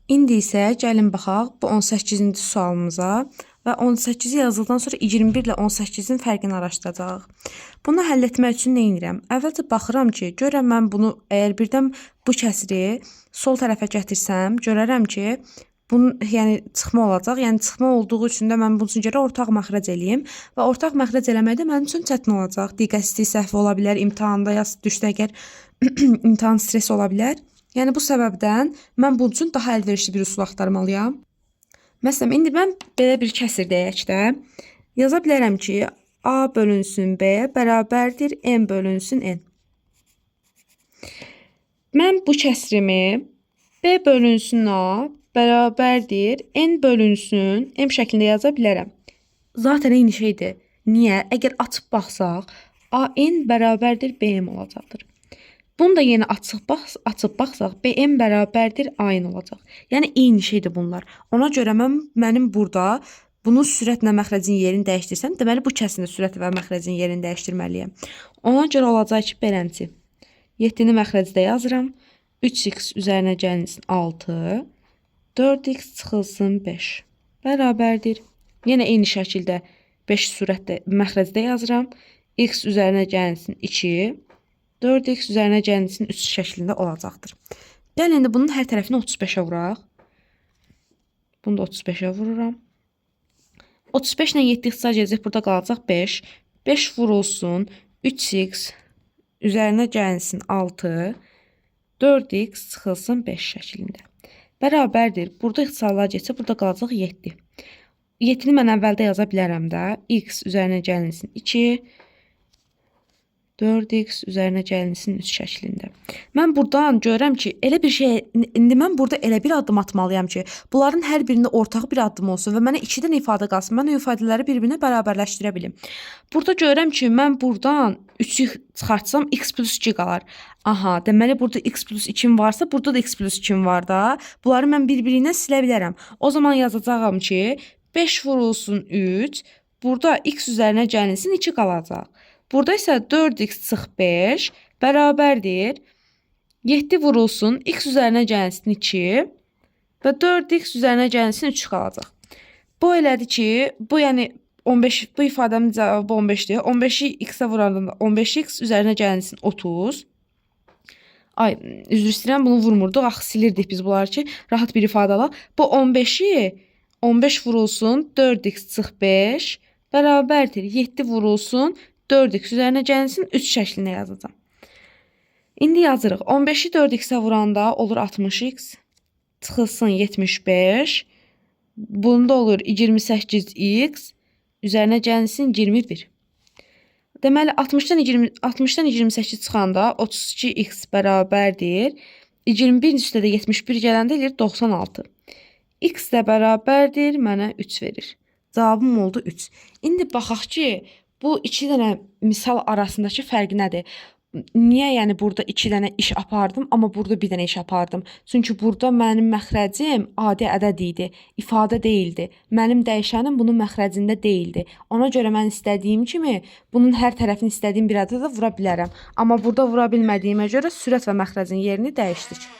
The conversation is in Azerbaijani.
İndi isə gəlin baxaq bu 18-ci sualımıza və 18-i yazdıqdan sonra 21 ilə 18-in fərqini araşdıracağıq. Bunu həll etmək üçün nə edirəm? Əvvəlcə baxıram ki, görürəm mən bunu əgər birdən bu kəsiri sol tərəfə gətirsəm, görərəm ki, bunun yəni çıxma olacaq. Yəni çıxma olduğu üçün də mən bunun üçün gərək ortaq məxrəc eləyim və ortaq məxrəc eləmək də mənim üçün çətin olacaq. Diqqətsizlik səhvi ola bilər, imtahanda yaz düşsə əgər imtahan stresi ola bilər. Yəni bu səbəbdən mən bunun üçün daha əlverişli bir üsul axtarmalıyam. Məsələn, indi mən belə bir kəsir deyək də, yaza bilərəm ki, A bölünsün B bərabərdir M bölünsün N. Mən bu kəsirimi B bölünsün A bərabərdir N bölünsün M şəklində yaza bilərəm. Zaten eyni şeydir. Niyə? Əgər açıb baxsaq, AN bərabərdir BM olacaqdır. Bunu da yenə açıb baxsaq, BM bərabərdir AN olacaq. Yəni eyni şeydir bunlar. Ona görə mənim burada bunun sürətlə məxrəcin yerini dəyişdirsəm, deməli bu kəsirin sürət və məxrəcin yerini dəyişdirməliyəm. Ona görə olacaq ki, beləncə. 7-ni məxrəcdə yazıram. 3x üzərinə gəlinsin 6, 4x çıxılsın 5. Bərabərdir. Yenə eyni şəkildə 5 sürətdə məxrəcdə yazıram. X üzərinə gəlinsin 2, 4x üzərinə gəlinsin 3 şəklində olacaqdır. Gəlin indi bunun hər tərəfini 35-ə vuraq. Bunu da 35-ə vururam. 35 ilə 7 ixtisar gedəcək, burada qalacaq 5. 5 vurulsun 3x üzərinə gəlinsin 6, 4x çıxılsın 5 şəklində. Bərabərdir. Burada ixtisarlar getsə, burada qalacaq 7. 7-ni mən əvvəldə yaza bilərəm də. X üzərinə gəlinsin 2, 4x üzərinə gəlinsin 3 şəklində. Mən buradan görürəm ki, elə bir şey, indi mən burada elə bir addım atmalıyam ki, bunların hər birində ortaq bir addım olsun və mənə 2 dənə ifadə qalsın. Mən o ifadələri bir-birinə bərabərləşdirə bilim. Burada görürəm ki, mən buradan 3-ü çıxartsam x plus 2 qalar. Aha, deməli burada x plus 2-m varsa, burada da x plus 2-m var da. Bunları mən bir-birindən silə bilərəm. O zaman yazacağam ki, 5 vurulsun 3, burada x üzərinə gəlinsin 2 qalacaq. Burada isə 4x çıx 5 bərabərdir. 7 vurulsun, x üzərinə gəlinsin 2 və 4x üzərinə gəlinsin 3 qalacaq. Bu elədir ki, bu yəni 15, bu ifadəmin cavabı 15-dir. 15-i x-ə vuranda 15x üzərinə gəlinsin 30. Ay, üzr istəyirəm, bunu vurmurduq. Axı silirdik biz bunları ki, rahat bir ifadə alaq. Bu 15-i 15 vurulsun, 4x çıx 5 bərabərdir. 7 vurulsun, 4x üzərinə gəlinsin 3 şəklində yazacağam. İndi yazırıq. 15-i 4x-ə vuranda olur 60x, çıxılsın 75. Bunda olur 28x, üzərinə gəlinsin 21. Deməli 60-dan 28 çıxanda 32x bərabərdir. 21 üstə də 71 gələndə eləyir 96. X də bərabərdir, mənə 3 verir. Cavabım oldu 3. İndi baxaq ki, bu iki dənə misal arasındakı fərq nədir? Niyə yəni burada iki dənə iş apardım, amma burada bir dənə iş apardım? Çünki burada mənim məxrəcim adi ədəd idi, ifadə deyildi. Mənim dəyişənim bunun məxrəcində deyildi. Ona görə mən istədiyim kimi bunun hər tərəfini istədiyim bir ədədə vura bilərəm. Amma burada vura bilmədiyimə görə sürət və məxrəcin yerini dəyişdik.